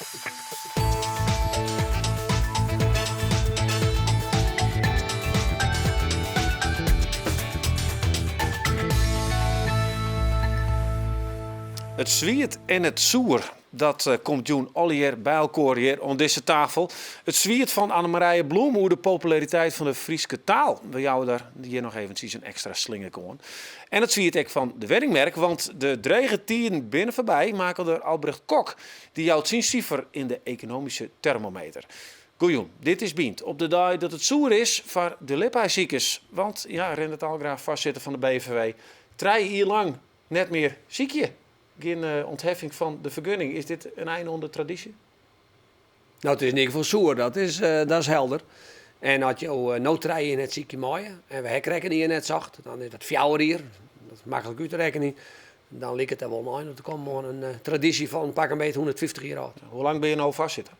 It swiet en it soer, dat eh, komt jûn allegear by elkoar hjir oan dizze tafel. It swiet fan Annemarije Bloem oer de populariteit fan de Fryske taal. We jouwe der hjir noch eventsjes in ekstra slingerke oan. En it swiet ek fan de wenningmerk, want de drege tiden binne foarby, makelder Albrecht Kok dy jout syn sifer yn de ekonomyske termometer. Goejûn, dit is Bynt op de dei dat it soer is foar de ljipaaisikers. Want, ja, Rendert Algra, foarsitter fan de BFVW, trije jier lang net mear sykje. Gjin ûntheffing fan de fergunning. Is dit in ein oan de tradysje? No, it is yn ieder gefal soer, dat is, dat is helder. En as jo no trije jier net sykje meie, en we ha krekt in jier net socht, dan is dat fjouwer jier, dat is maklik út te rekkenjen. Dan liket der wol in ein oan te kommen oan in tradysje fan pak 'm beet hûndertfyftich jier âld. Hoe lang binne jo no foarsitter?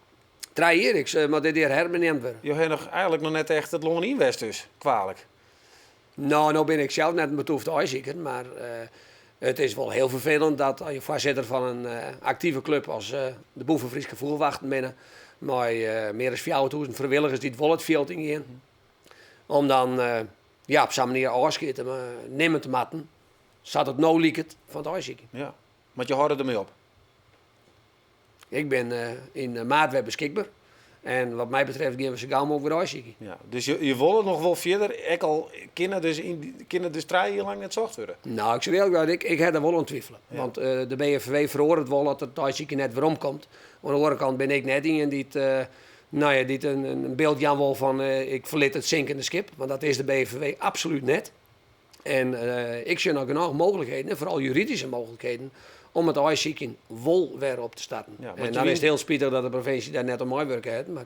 Trije jier, ik moat dit jier herbeneamd wurde. Jo hawwe noch eigenlik noch net echt it lân yn west dus, kwalik. No, no bin ik sels net in betûfte aaisiker, mar it is wol hiel ferfelend dat as je foarsitter fan in aktive klup as de Bûn fan Fryske Fûgelwachten binne, mei mear as 4000 frijwilligers dy't wol it fjild yngean, om dan ja, op sa'n manier ôfskied te nimmen te moatten, sa't it no liket, fan it aaisykjen. Ja, want je hâlde dermei op? Ik bin yn maart wer beskikber. En wat my betreft gean we sa gau mooglik wer aaisykjen. Ja, dus je wolle noch wol fierder, ek al kin it dus, yn, kin it dus trije jier lang net socht wurde? No, ik sil earlik wêze, ik, ik ha der wol oan twifele. Ja. Want de BFVW feroaret wol as it aaisykjen net weromkomt. Oan de oare kant bin ik net ien dy't, no ja, dy't in byld jaan wol fan ik ferlit it sinkende skip. Want dat is de BFVW absolút net. En ik sjoch noch genôch mooglikheden, en foaral juridyske mooglikheden, om it aaisykjen wol wer op te starten. Ja, en dan is it hiel spitich dat de provinsje dêr net oan meiwurke hat. Mar...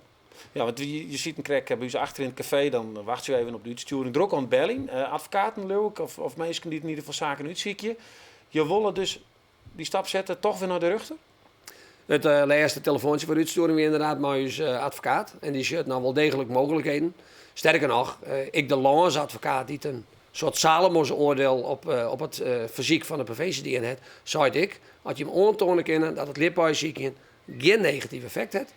Ja, want je sieten krekt by ús achter yn it kafee, dan wachtsje we even op de útstjoering. Drok oan it beljen, advokaten leau ik, of minsken dy't yn ieder gefal saken útsykje. Je wolle dus dy stap sette, toch wer nei de rjochter? It lêste telefoantsje foar útstjoering wie ynderdaad mei ús advokaat en dy sjocht noch wol deeglik mooglikheden. Sterker noch, ek de lânsadvokaat dy't in soart Salomonsoardiel op it fersyk fan de provinsje dien hat, seit ek, as jim oantoane kinne dat it ljipaaisykjen gjin negatyf effekt hat,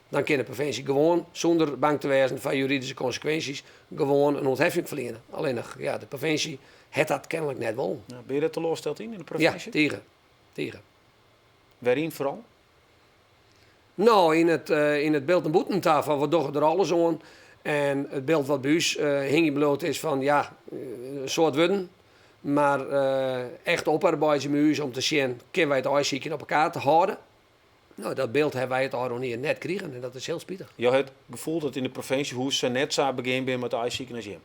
dan kin de provinsje gewoan, sûnder bang te wêzen foar juridyske konsekwinsjes, gewoan in ûntheffing ferliene. Allinnich, ja, de provinsje hat dat kenlik net wollen. Ja, binne je dêr teloarsteld yn, yn de provinsje? Ja, tige. Tige. Wêryn foaral? No, yn it, yn it byld nei bûten ta fan we dogge der alles oan. En it byld wat by ús hingjen bliuwt is fan ja, in soad wurden, mar echt oparbeidzje mei ús om te sjen, kinne wy it aaisykjen op 'e kaart hâlde? No, dat byld hawwe wy it ôfrûne jier net krigen en dat is hiel spitich. Jo hawwe it gefoel dat yn de provinsjehûs se net sa begien binne mei it aaisykjen as jim?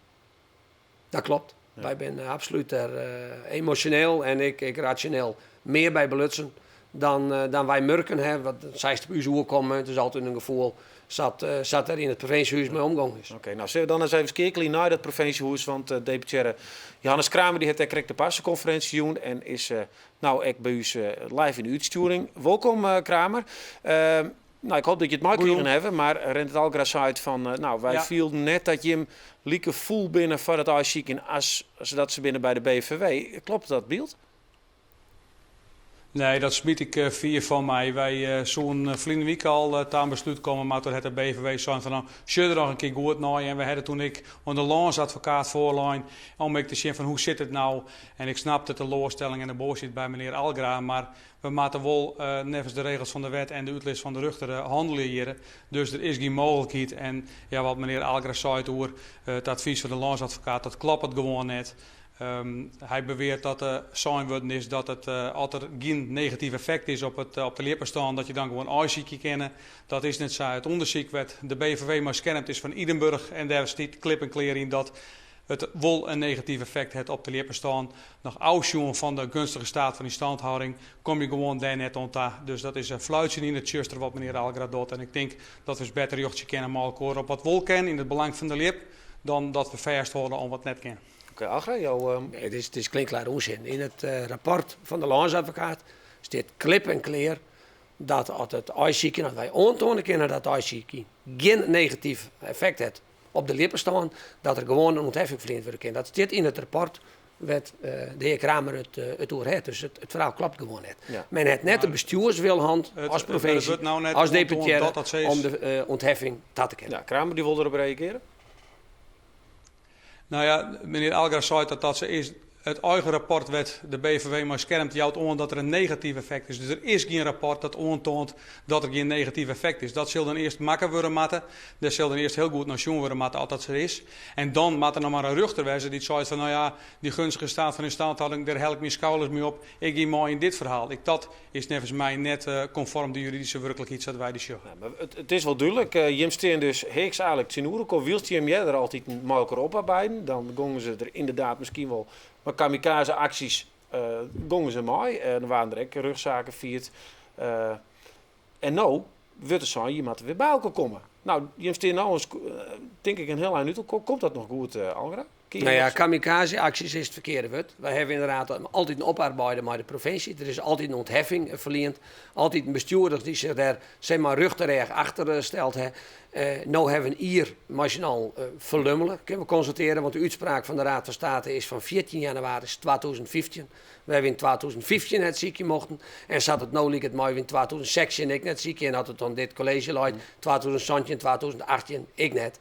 Dat klopt. Wy binne absolút der emosjoneel en ek rasjoneel mear by belutsen dan, dan wy murken hawwe. Want sa't it op ús oerkomt, it is altyd in gefoel sa't, sa't der yn it provinsjehûs mei omgong is. Oké, no sille we dan ris even skeakelje nei dat provinsjehûs, want deputearre Johannes Kramer dy hat dêr krekt de parsekonferinsje jûn en is no ek by ús live yn de útstjoering. Wolkom Kramer. No, ik hoop dat je it meikrigen hawwe, mar Rendert Algra seit fan, no, wy fielden net dat jim like fûl binne foar it aaisykjen as dat se binne by de BFVW. Kloppet dat byld? Nee, dat smyt ik fier fan my. Wy soenen ferline wike al ta in beslút komme, mar toen hat de BFVW sein fan no, sjoch der noch in kear goed nei. En we hawwe toen ek oan de lânsadvokaat foarlein om ek te sjen fan hoe sit it no. En ik snap de teloarstelling en de boasheid by menear Algra, mar We moatte wol neffens de regels fan de wet en de útlis fan de rjochter hannelje hjirre. Dus der is gjin mooglikheid. En ja, wat menear Algra seit oer it advys fan de lânsadvokaat, dat kloppet gewoan net. Hy beweart dat der sein wurden is dat it, as der gjin negatyf effekt is op it, op de ljippenstân, dat je dan gewoan aaisykje kinne. Dat is net sa. It ûndersyk wêr't de BFVW mei skermt is fan Idenburg en dêr stiet klip en klear yn dat it wol in negatyf effekt hat op de ljippenstân. Noch ôfsjoen fan de gunstige staat fan ynstandhâlding kom je gewoan dêr net oan ta. Dus dat is in fluitsjen yn it tsjuster wat menear Algra docht. En ik tink dat we ús better rjochtsje kinne mei elkoar op wat wol kin yn it belang fan de ljip, dan dat we fêsthâlde oan wat net kin. Oké, Algra, jo. Nee, it is klinkklare ûnsin. Yn it rapport fan de lânsadvokaat stiet klip en klear dat as it aaisykjen, as wy oantoane kinne dat aaisykjen gjin negatyf effekt hat op de ljippenstân, dat der gewoan in ûntheffing ferliend wurde kin. Dat stiet yn it rapport. Wêr't de hear Kramer it oer hat. Dus it ferhaal kloppet gewoan net. Men hat net de bestjoerswil hân as provinsje, as deputearre, om de ûntheffing ta te kennen. Ja, Kramer dy wol derop reagearje. Nou ja, menear Algra seit dat dat sa is. It eigen rapport wêr't de BFVW mei skermt jout oan dat der in negatyf effekt is. Dus der is gjin rapport dat oantoant dat der gjin negatyf effekt is. Dat sil dan earst makke wurde moatte. Dêr sil dan earst hiel goed nei sjoen wurde moatte oft dat sa is. En dan moat der noch mar in rjochter wêze dy't seit fan no ja, dy gunstige staat fan instandhouding, dêr hel ik myn skouders mei op, ik gean mei yn dit ferhaal. Ek dat is neffens my net konform de juridyske wurklikheid sa't wy dy sjogge. Nee, mar it is wol dúdlik, jim stean dus heaks eigenlik tsjinoer elkoar, wylst jim earder altiten mei elkoar oparbeiden. Dan gongen se der ynderdaad miskien wol mei kamikaze-aksjes gongen se mei. En dan waarden der ek rjochtsaken fierd. En no wurdt der sein, jim moatte wer by elkoar komme. No, jim stean no tink ik in hiel ein út elkoar. Komt dat noch goed, Algra? Nou ja, kamikaze-aksjes is it ferkearde wurd. Wy hawwe ynderdaad altyd oparbeide mei de provinsje. Der is altyd in ûntheffing ferliend. Altyd in bestjoerder dy't sich dêr sis mar rjochterêch achter steld hat. No hawwe we in jier mei syn allen ferlummele, kinne we konstatearje, want de útspraak fan de Raad van State is fan 14 jannewaris 2015. Wy hawwe yn 2015 net sykje mochten en sa't it no liket meie we yn 2016 ek net sykje en as it oan dit kolleezje leit 2017, 2018 ek net.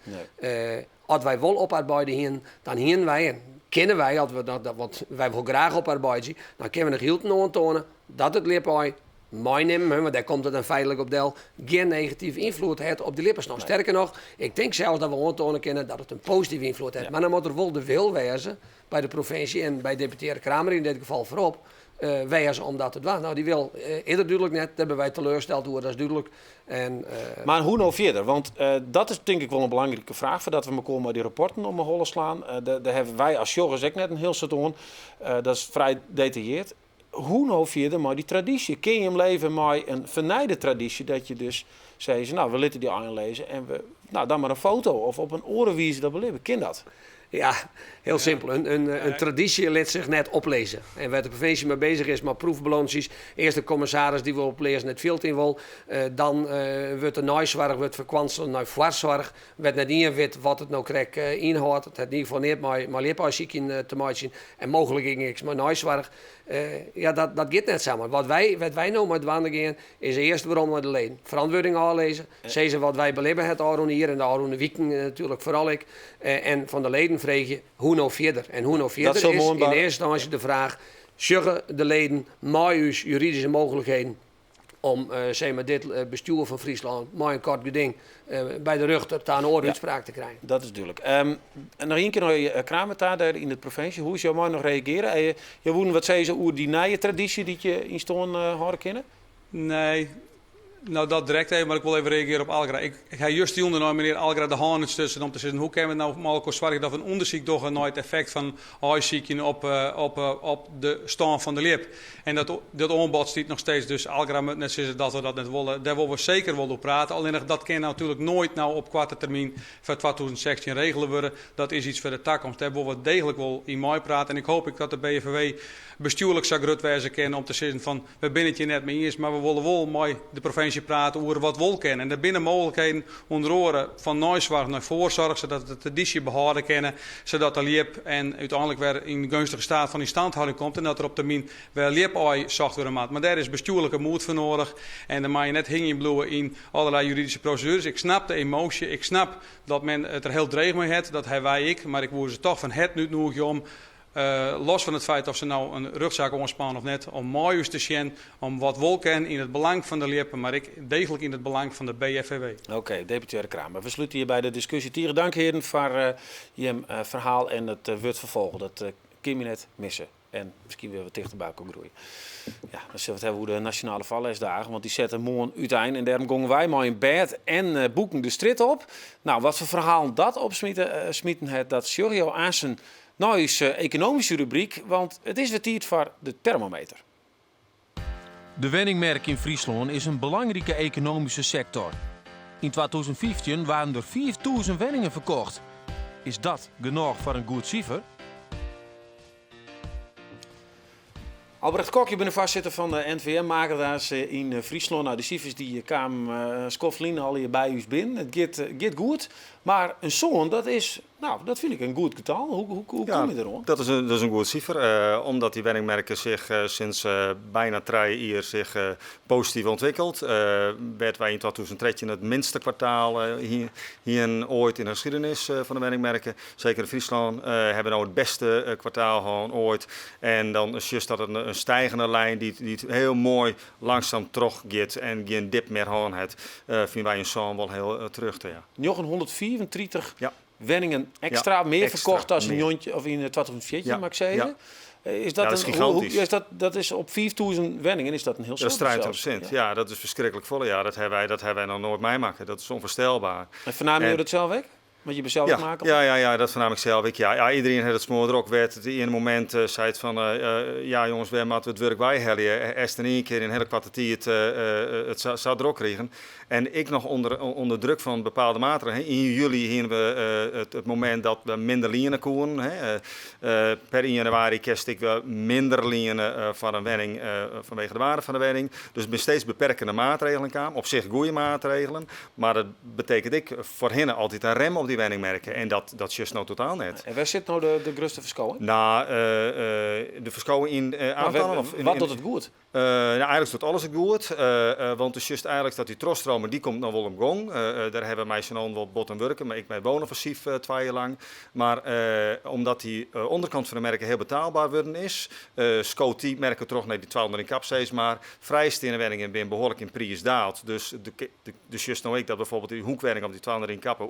As wy wol oparbeide hienen, dan hienen wy en kinne wy, as we dat, want wy wol graach oparbeidzje, dan kinne we noch hieltyd oantoane dat it ljipaai meinimmen, want dêr komt it dan feitlik op del, gjin negative ynfloed hat op de ljippestân. Sterker noch, ik tink sels dat we oantoane kinne dat it in positive ynfloed hat. Mar dan moat der wol de wil wêze by de provinsje en by deputearre Kramer yn dit gefal foarop wêze om dat te dwaan. No, dy wil is der dúdlik net. Dêr binne wy teleursteld oer, dat is dúdlik. En, Mar hoe no fierder? Want dat is tink ik wol in belangrike fraach foardat we mekoar mei dy rapporten om 'e holle slaan. Dêr hawwe wy as sjoggers ek net in hiel soad oan. Dat is frij detailleerd. Hoe no fierder mei dy tradysje? Kinne jim leve mei in fernijde tradysje dat je dus sizze, no, we litte dy einen lizze en we, no, dan mar in foto of op in oare wize dat belibbe. Kin dat? Ja, hiel simpel. In tradysje lit sich net oplizze. En wêr't de provinsje mei bezich is mei proefballontsjes, earst de kommissaris dy't wol opleazen it fjild yn wol, dan wurdt de neisoarch wurdt ferkwansele nei foarsoarch, wêr't net ien wit wat it no krekt ynhâldt. It hat yn ieder gefal neat mei ljipaaisykjen te meitsjen en mooglik ek niks mei neisoarch. Ja, dat giet net samar. Wat wy, wêr't wy no mei dwaande gean, is earst werom nei de leden. Ferantwurding ôflizze, sizze wat wy belibbe ha it ôfrûne jier en de ôfrûne wiken natuerlik foaral ek. En fan de leden freegje, hoe no fierder? En hoe no fierder is yn earste ynstânsje de fraach, sjogge de leden mei ús juridyske mooglikheden om sis mar dit bestjoer fan Fryslân mei in koart geding by de rjochter ta in oare útspraak te krijen. Dat is dúdlik. Noch ien kear nei Kramer ta dêr yn it provinsjehûs. Jo meie noch reagearje. Jo woenen wat sizze oer dy nije tradysje dy't je yn stân hâlde kinne? Nee, no dat direkt even, mar ik wol even reagearje op Algra. Ik ha just jûn nei menear Algra de hân útstutsen om te sizzen hoe kinne we no mei elkoar soargje dat we in ûndersyk dogge nei it effekt fan aaisykjen op, op, op de stân fan de ljip. En dat, dat oanbod stiet noch steeds, dus Algra moat net sizze dat we dat net wolle. Dêr wolle we seker wol oer prate, allinnich dat kin natuerlik noait no op koarte termyn foar 2016 regele wurde. Dat is iets foar de takomst. Dêr wolle we deeglik wol yn meiprate en ik hoop ek dat de BFVW bestjoerlik sa grut wêze kin om te sizzen fan we binne it hjir net mei iens, mar we wolle wol mei de provinsje prate oer wat wol kin. En der binne mooglikheden, ûnder oare fan neisoarch nei foarsoarch, sadat we de tradysje behâlde kinne, sadat de ljip en úteinlik wer yn geunstige staat fan ynstandhâlding komt en dat der op termyn wer ljipaai socht wurde moat. Mar dêr is bestjoerlike moed foar noadich en dan meie je net hingjen bliuwe yn allerlei juridyske prosedueres. Ik snap de emoasje, ik snap dat men it der hiel dreech mei hat, dat hawwe wy ek, mar ik woe se toch fan herten útnûgje om Los fan it feit oft se no in rjochtsaak oanspanne of net, om mei ús te sjen om wat wol kin yn it belang fan de ljippen, mar ek deeglik yn it belang fan de BFVW. Oké, deputearre Kramer. We slute hjirby de diskusje. Tige dank hearen foar jim ferhaal en it wurd ferfolge. Dat kin my net misse. En miskien wer wat tichter by elkoar groeie. Ja, dan sille we it hawwe oer de Nasjonale Foarlêsdagen, want dy sette moarn útein en dêrom gongen wy mei in bêd en boeken de strjitte op. Nou, wat foar ferhalen dat opsmiten hat, dat sjogge jo aansen Nei ús ekonomyske rubryk, want it is wer tiid foar de termometer. De wenningmerk yn Fryslân is in belangrike ekonomyske sektor. Yn 2015 waarden der 5000 wenningen ferkocht. Is dat genôch foar in goed sifer? Albrecht Kok, je binne foarsitter fan de NVM Makelaars yn Fryslân. Nou, de sifers dy kamen in skoft lyn al hjir by ús binnen. It giet goed, mar in sân, dat is, nou, dat fyn ik in goed getal. Hoe Ja, kom je deroan? dat is in goed sifer, omdat die wenningmerken zich sinds bijna 3 jier zich positief ontwikkeld. Werd wij in 2013 het minste kwartaal hier ooit in de geschiedenis van de wenningmerken. Zeker in Friesland hebben we nou het beste kwartaal gewoon ooit. En dan is juist dat een stijgende lijn die het heel mooi langzaam teruggaat en geen dip meer gewoon het. Vinden wij in sân wel heel terug. Ja. 934 wenningen ekstra, mear Ekstra, ferkocht as in mear. jontje, of yn 2014, mag ik sizze. Is dat Ja, dat is een, hoe- gigantisch. is dat is op 5000 wenningen is dat in hiel Dat is soad 30%. sels. Ja. Dat is ferskriklik folle. Ja, dat hawwe wy noch noait meimakke. Dat is ûnfoarstelber. En fernamen jullie dat sels ek? Want je bent zelf Ja, maker? ja, dat fernaam ik sels. Ik, ja, iedereen hat it smoardrok werd. Het ene momint sei it fan, ja jonges, wêr moatte we it wurk weihelje? Eerst in één keer in een hele kwartier it sa drok krigen. En ik noch ûnder druk fan bepaalde maatregelen. Yn july hiene we it momint dat we minder liene koene. Hè. Per 1 januari kinst ek wer minder liene foar in wenning fanwege de wearde fan de wenning. Dus der binne steeds beperkende maatregelen kaam. Op sich goede maatregelen. Mar dat betekent ek foarhinne altyd in rem op dy wenningmerken. En dat is no totaal net. En wêr sit no de grutste ferskowing? Nou, de ferskowing yn Nou, oantallen? Of in, wat docht it goed? Nou, eigentlik docht alles it goed. Want it is juist eigentlik dat dy trochstromen, dy komt noch wol op gong. Dêr hawwe wy mei syn wol bot oan wurke, mar ek mei Woonoffensief 2 jaar lang. Mar omdat dy ûnderkant fan de merken hiel betelber wurden is, skoot dy merken troch nei dy 200 yn kap steeds mar. Frijsteande wenningen binne behoarlik yn priis daald. Dus de juist no ek dat befôrbyld dy hoekwenning op dy 200 yn kappen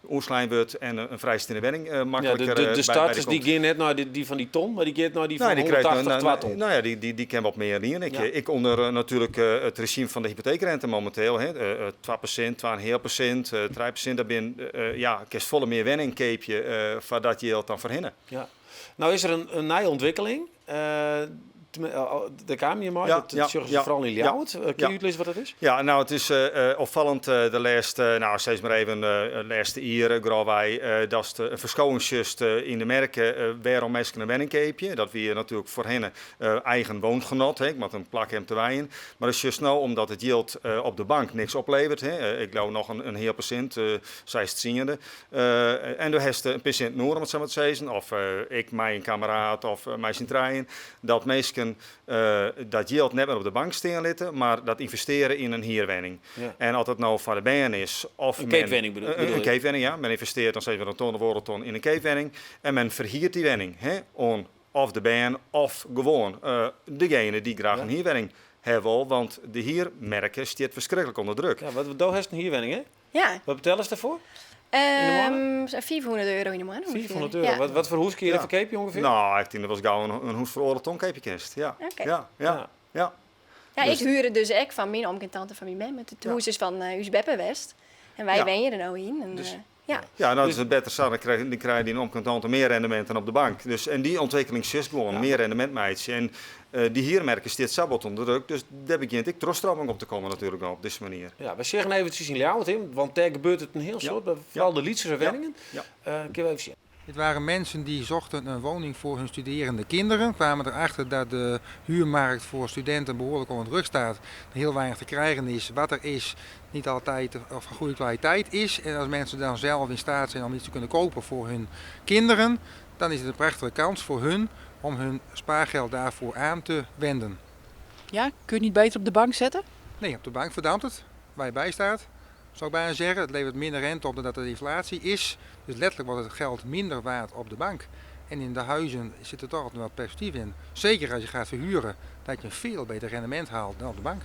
oerslein wurdt en in frijsteande wenning Ja, makliker de by starters de dy komt. geane net nei dy fan dy ton, mar dy geane nei dy Nou, fan dy krijt, 180, nou, 2 nou, ton. nou ja, dy kin wat mear liene. Ik, ik ûnder natuerlik it rezjym fan de hypoteekrinte mominteel, hè, 2%, 2,5%, 3%, dêr bin, ja, kinst folle mear wenning keapje foar dat jild dan foarhinne. Ja. Nou is der in nije ûntwikkeling. Dêr kaam je mei, dat sjogge se foaral yn Ljouwert. Kinne je útlizze wat dat is? Ja, nou, it is opfallend de lêste, nou, sis mar even, de lêste jier, grofwei, dat de ferskowing just yn de merken wêrom minsken in wenning keapje. Dat wie natuerlik foarhinne eigen woongenot, hè, ik moat in plak hawwe om te wenjen. Mar it is just no omdat it jild op de bank niks opleveret. Hè. Ik leau noch in heal persint, seis tsiende. En do hast in persint noar, om it sa mar te sizzen, of ik mei in kameraad of mei syn trijen, dat minsken dat jild net mear op de bank stean litte, mar dat ynvestearje yn in hierwenning. En as dat no foar de bern is, of In men- keapwenning bedoel Een je? keapwenning, ja. Men ynvestearret dan sis mar in ton of oardel ton yn in keapwenning en men ferhiert dy wenning, hè, oan of de bern of gewoan degene dy't graach in hierwenning hawwe wol, want de hiermerken stiet ferskriklik ûnder druk. Ja, wat do hast in hierwenning, hè? Ja. Wat betelje dêrfoar? De moanne? Sa'n €500 yn de moanne. €500. Ja. Wat foar hûs kinne je ferkeapje ûngefear? Nou, ik tink dat was gau in hûs foar oardel ton keapje kinst. Ja. Oké. Ja. Ja, Dus- ik huur het dus ek fan myn omke en tante fan myn mem. It hûs is fan ús beppe west. En wy wenje der no yn. En, Dus- ja. Ja, nou, dat is it better sa. Dan krije dy omke en tante mear rendemint dan op de bank. Dus, en dy ûntwikkeling is gewoan mear rendemint meitsje. En dy hiermerken stiet sa bot ûnder druk. Dus dêr begjint ek trochstreaming op te kommen natuerlik op dizze manier. Ja, we sjogge eventsjes yn Ljouwert, hè, want dêr gebeurt it in hiel soad, foaral de lytsere wenningen. Kinne we even sjen. Het waren mensen die zochten een woning voor hun studerende kinderen. Kwamen erachter dat de huurmarkt voor studenten behoorlijk onder druk staat. Er heel weinig te krijgen is. Wat er is, niet altijd of van goede kwaliteit is. En als mensen dan zelf in staat zijn om iets te kunnen kopen voor hun kinderen, dan is het een prachtige kans voor hun om hun spaargeld daarvoor aan te wenden. Ja, kun je het niet beter op de bank zetten? Nee, op de bank verdampt het, waar je bij staat. Zou ik bijna zeggen. Het levert minder rente op dan dat er inflatie is. Dus letterlijk wordt het geld minder waard op de bank. En in de huizen zit er toch altijd wat perspectief in. Zeker als je gaat verhuren, dat je een veel beter rendement haalt dan op de bank.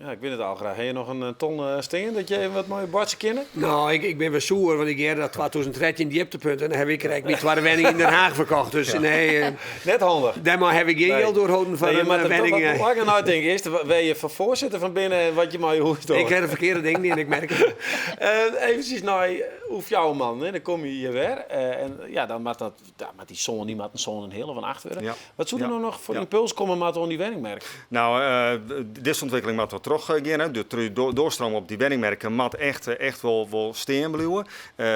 Ja, ik weet it al graach. Ha je noch in ton stean dat je even wat moaie boartsje kinne? Nou, ik bin wer soer, want ik hearde dat 2013 dieptepunt en dan ha ik krekt myn twadde wenning yn Den Haag ferkocht. Dus nee, Net handich. dêrmei ha ik gjin Nee. jild oerholden foar Nee, je in moat der toch wenning. wat langer neitinke. Earst wêr je foar foarsitter fan binne en wat je mei je hûs docht. Ik ha de ferkearde ding en ik merk it. Eventsjes nei oer fjouwer moannen, hè, dan komme je hjir wer. En ja, dan moat dat, ja, moat dy sân, dy moat in sân en in heal of in acht wurde. Ja. Wat soe der no noch foar ympuls komme moatte oan dy wenningmerk? Nou, dizze ûntwikkeling moat wat trochgean. De doorstroom op dy wenningmerken moat echt, echt wol, wol stean bliuwe.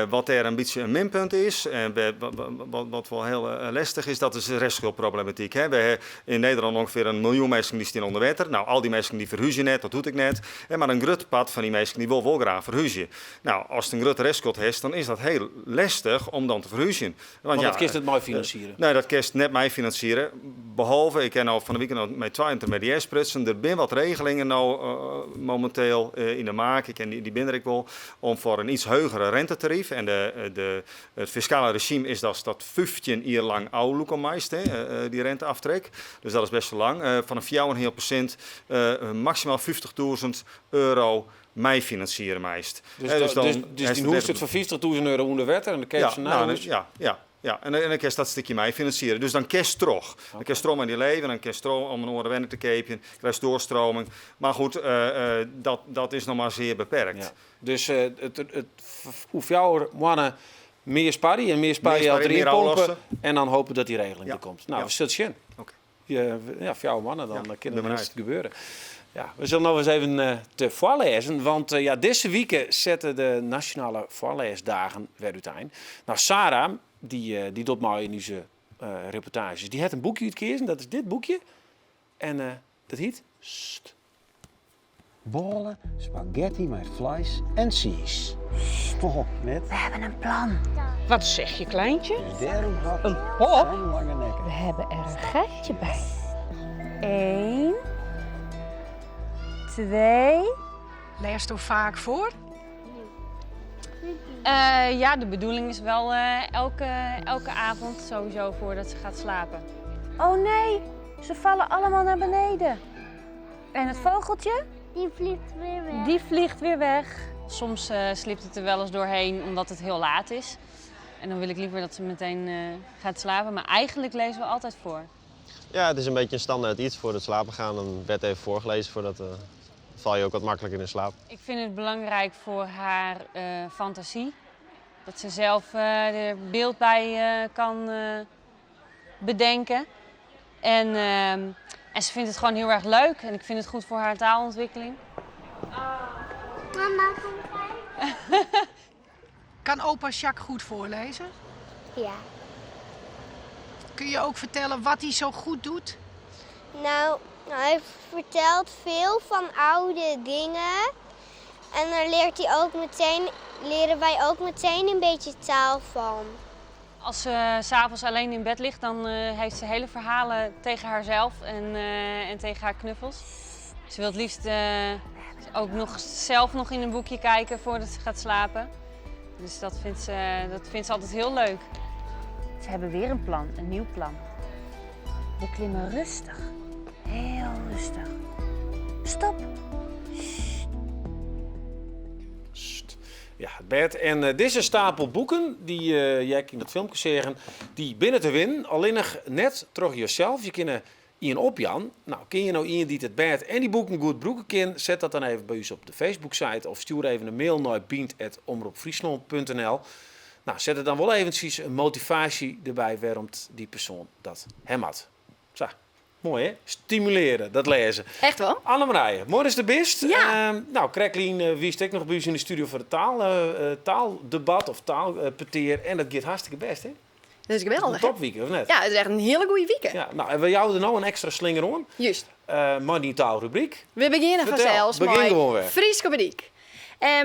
Wat dêr in bytsje in minpunt is en wat wol hiel lestich is, dat is de restskuldproblematyk. We ha yn Nederlân ûngefear in miljoen minsken dy stean ûnder wetter. No, al dy minsken dy ferhúzje net, dat hoecht ek net. Mar in grut part fan dy minsken dy wol wol graach ferhúzje. No, ast in grutte restskuld hast, dan is dat hiel lestich om dan te ferhúzjen. Want dat kinst net meifinansiere? Nee, dat kinst net meifinansiere. Behalve, ik ha no fan 'e wike noch mei twa yntermediêrs sprutsen, der binne wat regelingen no mominteel yn de maak, ik ken dy binne der ek wol, om foar in iets hegere rentetaryf en de, de, it fiskale rezjym is datst dat 15 jier lang ôflûke meist, hè, dy renteaftrek. Dus dat is best wol lang. Fan in 4,5% maksimaal 50.000 euro meifinansiere meist. Dus, dus, dus dyn hûs sit foar 50.000 euro ûnder wetter en dan keapest in nij hûs? Ja, ja, ja. En dan kinst dat stikje meifinansiere. Dus dan kinst troch. Dan kinst troch mei dyn leven, dan kinst troch om in oare wenning te keapjen, krijst doorstroming. Mar goed, dat, dat is noch mar zeer beperkt. Ja. Dus it, it, oer 4 moanne mear sparje en mear sparje deryn pompe en dan hope dat dy regeling der komt. No, we sille it sjen. Ja, 4 moanne, dan kin der niks gebeure. Ja, we sille noch ris even te foarlêzen, want ja, dizze wike sette de nasjonale foarlêsdagen wer útein. No, Sarah, dy, dy docht mei yn ús reportaazjes, dy hat in boekje útkeazen, dat is dit boekje. En dat hyt Sst. Bôle, spaghetti mei fleis en tsiis. Stop net. We hebben een plan. Wat zeg je, kleintje? Dus dêrom hat Een pop? zo'n lange nekke. We hebben er een geitje bij. Eén, twee. Lêsto faak foar? Ja, de bedoeling is wel elke avond sowieso voordat ze gaat slapen. Oh nee, ze vallen allemaal naar beneden. En het vogeltje? Die vliegt weer weg. Die vliegt weer weg. Soms slipt het er wel eens doorheen omdat het heel laat is. En dan wil ik liever dat ze meteen gaat slapen. Maar eigenlijk lezen we altijd voor. Ja, het is een beetje een standaard iets voor het slapen gaan. Dan werd even voorgelezen voordat val je ook wat makkelijker in slaap. Ik vind het belangrijk voor haar fantasie. Dat ze zelf er beeld bij kan bedenken. En ze vindt het gewoon heel erg leuk. En ik vind het goed voor haar taalontwikkeling. Mama, kom kijken. Kan opa Jacques goed voorlezen? Ja. Kun je ook vertellen wat hij zo goed doet? Nou, hij vertelt veel van oude dingen. En daar leert hij ook meteen, leren wij ook meteen een beetje taal van. Als ze 's avonds alleen in bed ligt, dan heeft ze hele verhalen tegen haarzelf en tegen haar knuffels. Ze wil het liefst ook nog zelf nog in een boekje kijken voordat ze gaat slapen. Dus dat vindt ze altijd heel leuk. Ze hebben weer een plan, een nieuw plan. We klimmen rustig, heel rustig. Stop! Sst. Ja, Bert, en dizze stapel boeken die jij yn dat filmke seagen, dy binne te winnen. Allinnich net troch josels. Je kinne ien opjaan. No, kenne je no ien dy't it bêd en dy boeken goed brûke kin? Set dat dan even by ús op de Facebook-site of stjoer even in mail nei bynt@omropfryslân.nl. No, set der dan wol eventsjes in motivaasje derby wêrom't dy persoan dat ha moat. Sa, moai hè? Stimulearje, dat lêzen. Echt wol. Annemarije, moai datst der bist. Ja. No, krektlyn wiest ek noch by ús yn de studio foar it taaldebat of taalpetear. En dat giet hartstikke bêst, hè? Dat is geweldich, In topwike, of net? Ja, it is echt in hiele goede wike. Ja, no, en we jouwe der no in ekstra slinger oan. Just. Mei dyn taalrubryk. We begjinne Fertel, fansels begjin mei gewoan wer. Frysk op 'e dyk.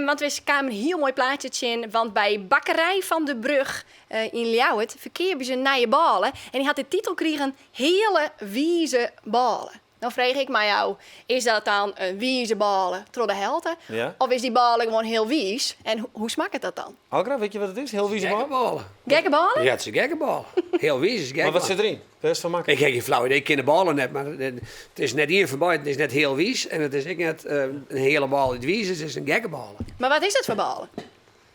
Want we kamen in hiel moai plaatsje tsjin, want by Bakkerij van de Brug yn Ljouwert ferkeapje se nije bôle. En dy hat de titel krigen Heale Wize Bôle. Dan freegje ik my ôf, is dat dan in wize bôle troch de helte? Ja. Of is dy bôle gewoan hiel wiis? En hoe smakket dat dan? Algra, witte je wat it is? Hiel wize Gekke bôle? bôle. Gekke bôle? Ja, it is in gekke bôle. Hiel wiis is gekke Mar wat sit deryn? Wêr is it fan makke? Ik ha gjin flau idee. Ik ken de bôle net, mar it is net ien fan beiden. It is net hiel wiis en it is ek net in heale bôle dy't wiis is. It is in gekke bôle. Mar wat is it foar bôle?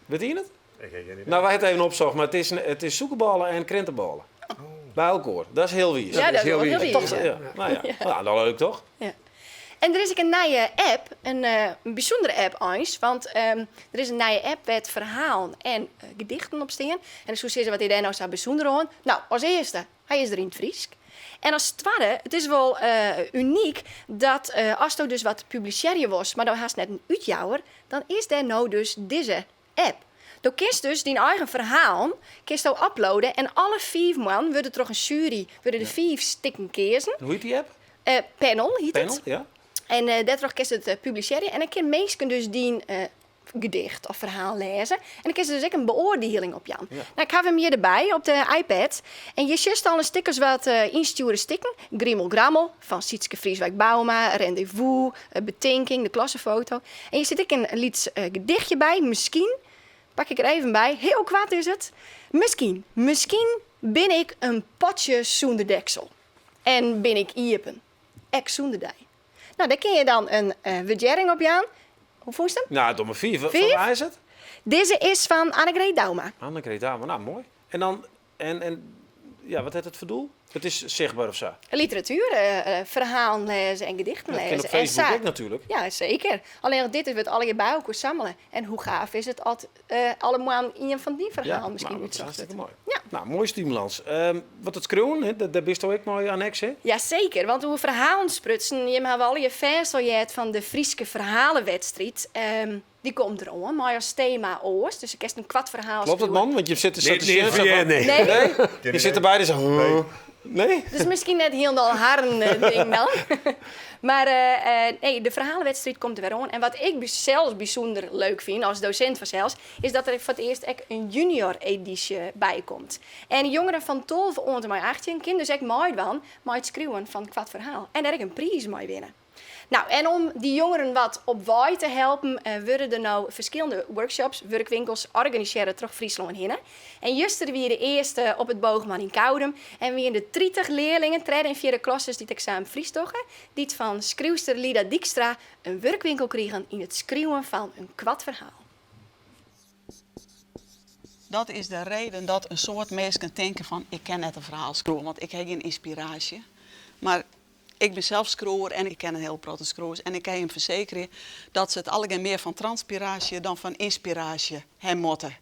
Wit ien it? Ik ha gjin idee. No, wy ha it even opsocht, mar it is sûkerbôle en krintebôle. By elkoar. Dat is hiel wiis. Ja, dat is heel wol hiel wiis. wiis. Toch, ja. No ja. No, dan leuk toch? Ja. En der is ek in nije app, in bysûndere app eins, want der is in nije app wêr't ferhalen en gedichten op stean. En dan soe sizze, wat is dêr no sa bysûnder oan? No, as earste, hy is der yn it Frysk. En as twadde, it is wol unyk dat asto dus wat publisearje wolst, mar do hast net in útjouwer, dan is dêr no dus dizze app. Do kinst dus dyn eigen ferhalen kinsto uploade en alle 5 moannen wurde troch in sjuery wurde de 5 stikken keazen. Hoe hjit dy app? Panel hjit it. Panel, ja. En dêrtroch kinst it publisearje en dan kinne minsken dus dyn gedicht of ferhaal lêze. En dan kinst der dus ek in beoardieling op jaan. No, ik haw him hjir derby op de iPad. En hjir sjochst al in stik as wat ynstjoerde stikken. Grimmel Grammel fan Sietske Vrieswijk Bouma, Rendezvous, Betinking, de klassefoto. En hjir sit ek in lyts gedichtje by, Miskien. Pak ik der even by. Hiel koart is it. Miskien, miskien bin ik in potsje sûnder deksel. En bin ik iepen, ek sûnder dy. No, dêr kinne je dan in wurdearring op jaan. Hoe fûnst him? Nou, domme 5. Fan 5? wa is it? Dizze is fan Annegreet Douma. Annegreet Douma, nou moai. En dan, en, en ja, wat hat it foar doel? It is sichtber of sa? Literatuer, ferhalen lêze en gedichten Dat kin lêze. op En Facebook sa. ek natuerlik. Ja, seker. Allinnich dit wurdt allegear by elkoar sammele. En hoe gaaf is it as alle moannen ien fan dyn ferhalen Ja, miskien nou, dat is útsocht hartstikke wurdt. moai. Nou, moai stimulans. Wat it skriuwen, hè, dêr bisto ek mei anneks, hè? Jaseker, want oer ferhalen sprutsen, jim hawwe allegear fêst al heard fan de Fryske ferhalewedstriid. Dy komt deroan, mei as tema oars. Dus kinst in koart ferhaal Klopt dat, skriuwe. man? Want je sitte sa Net te sjen, mear sa fan fan- nee. Nee? Nee? Je sitte beide sa, huh? Nee? Dus miskien net hielendal harren ding dan. Mar nee, de ferhalewedstriid komt der wer oan. En wat ik sels bysûnder leuk fyn, as dosint fansels, is dat der foar it earst ek in junior edysje by komt. En jongeren fan 12 oant en mei 18 kinne dus ek meidwaan mei it skriuwen fan koart ferhaal. En dêr ek in priis mei winne. Nou, en om dy jongeren wat op wei te helpen, wurde der no ferskillende workshops, wurkwinkels, organisearre troch Fryslân hinne. En juster wie de earste op it Boogman yn Koudum en wiene der 30 learlingen, tredde en fjirde klassers dy't eksamen Frysk dogge, dy't fan skriuwster Lida Dykstra in wurkwinkel krigen yn it skriuwen fan in koart ferhaal. Dat is de reden dat in soad minsken tinke fan ik kin net in ferhaal skriuwe, want ik ha gjin ynspiraasje. Mar ik bin sels skriuwer en ik ken in hiel protte skriuwers en ik kin jim fersekerje dat se it allegear mear fan transpiraasje dan fan ynspiraasje ha moatte.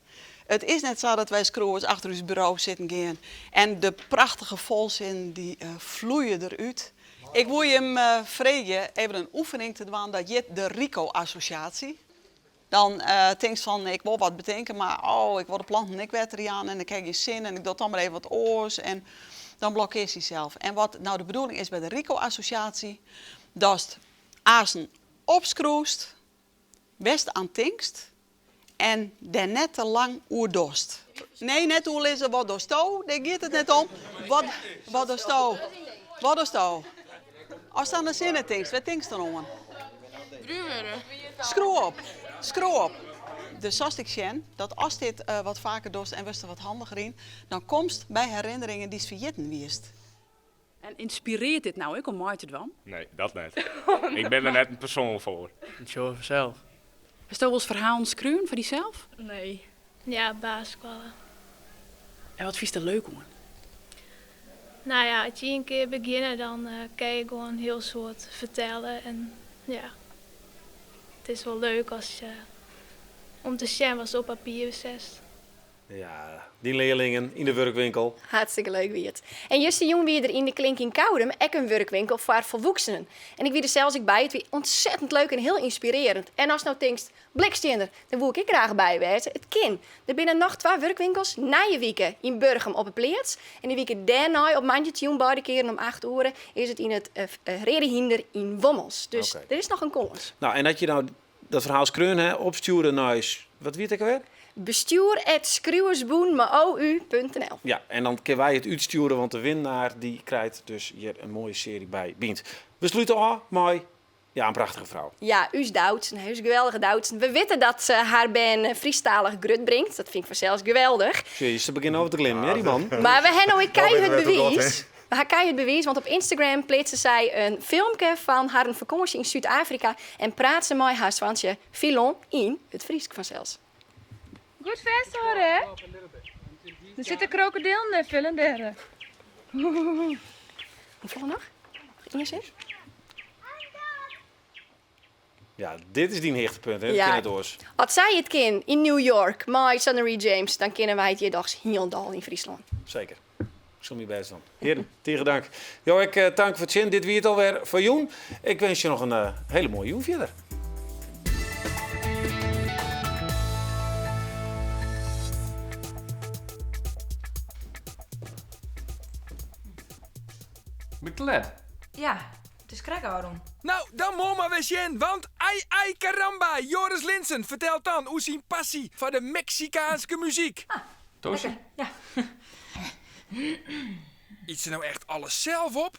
It is net sa dat wy skriuwers achter ús buro sitten gean en de prachtige folsinnen dy floeie derút. Ik woe jim freegje even in oefening te dwaan, dat hjit de Rico-assosjatie. Dan tinkst fan ik wol wat betinke, mar oh, ik wol de planten ek wetter jaan en ik ha gjin sin en ik doch dan mar even wat oars en dan blokkearst dysels. En wat no de bedoeling is by de Rico-assosjatie, datst aansen opskriuwst wêr'tst oan tinkst en dêr net te lang oer dochst. Nee, net oerlizze wat dochsto, dêr giet it net om. Wat, wat dochsto? Wat dochsto? Ast oan de sinne tinkst, wêr tinkst dan oan? Skriuw op, skriuw op. Dus sast ek sjen dat ast dit wat faker dochst en wurdst der wat handiger yn, dan komst by herinneringen dy'tst ferjitten wiest. En ynspirearret dit no ek om mei te dwaan? Nee, dat net. Ik bin der net in persoan foar. It sjoch fansels. Hasto wolris ferhalen skreaun foar dysels? Nee. Ja, basisskoalle. En wat fynst der leuk oan? Nou ja, as je ien kear begjinne, dan kin je gewoan in hiel soad fertelle. En ja, it is wol leuk as je, om te sjen watst op papier setst. Ja, dyn learlingen yn de wurkwinkel. Hartstikke leuk wie it. En justerjûn wie der yn de Klink yn Koudum ek in wurkwinkel foar folwoeksenen. En ik wie der sels ek by. It wie ontzettend leuk en hiel ynspirearjend. En ast no tinkst, blikstjinner, dêr woe ik ek graach by wêze. It kin. Der binne noch 2 wurkwinkels nije wike yn Burgum op 'e pleats. En de wike dêrnei op moandeitejûn beide kearen om 8 oere is it yn it Reade Hynder yn Wommels. Dus der is noch in kâns. Nou, en as je no dat ferhaal skreaun ha, opstjoere nei, wat wie it ek alwer? Bestjoer@skriuwersbûn mei O U punt N L. Ja, en dan kinne wy it útstjoere, want de winnaar dy krijt dus hjir in moaie searje by Bynt. We slute ôf mei, ja, in prachtige frou. Ja, ús Doutzen, ús geweldige Doutzen. We witte dat se har bern Frysktalich grutbringt. Dat fyn ik fansels geweldich. Sjoch, se begjinne al te glimmen, hè, dy man. Mar we ha no ek No witte keihurd we wêr't it giet, bewiis. hè? We ha keihurd bewiis, want op Instagram pleatste sy in filmke fan harren fakânsje yn Súd-Afrika en praat se mei har soantsje Filon yn it Frysk fansels. Goed fêsthâlde, hè? Der sitte krokodillen en vullen dêr. Hoefolle noch? Ien sin? Ja, dit is dyn hichtepunt, hè? Dat Ja. kin net oars. As sy it kin yn New York mei Sunnery James, dan kinne wy it hjir dochs hielendal yn Fryslân. Seker. Ik sil myn bêst dwaan. Hearen, tige dank. Jo ek tank foar it sjen. Dit wie it alwer foar jûn. Ik winskje noch in hiele moaie jûn fierder. Ben ik te let? Ja, it is krekt ôfrûn. No, dan moat mar wer sjen, want ai ai caramba, Joris Linsen fertelt dan oer syn passy foar de Meksikaanske muzyk. Toastje? Ja. Yt se no echt alles sels op?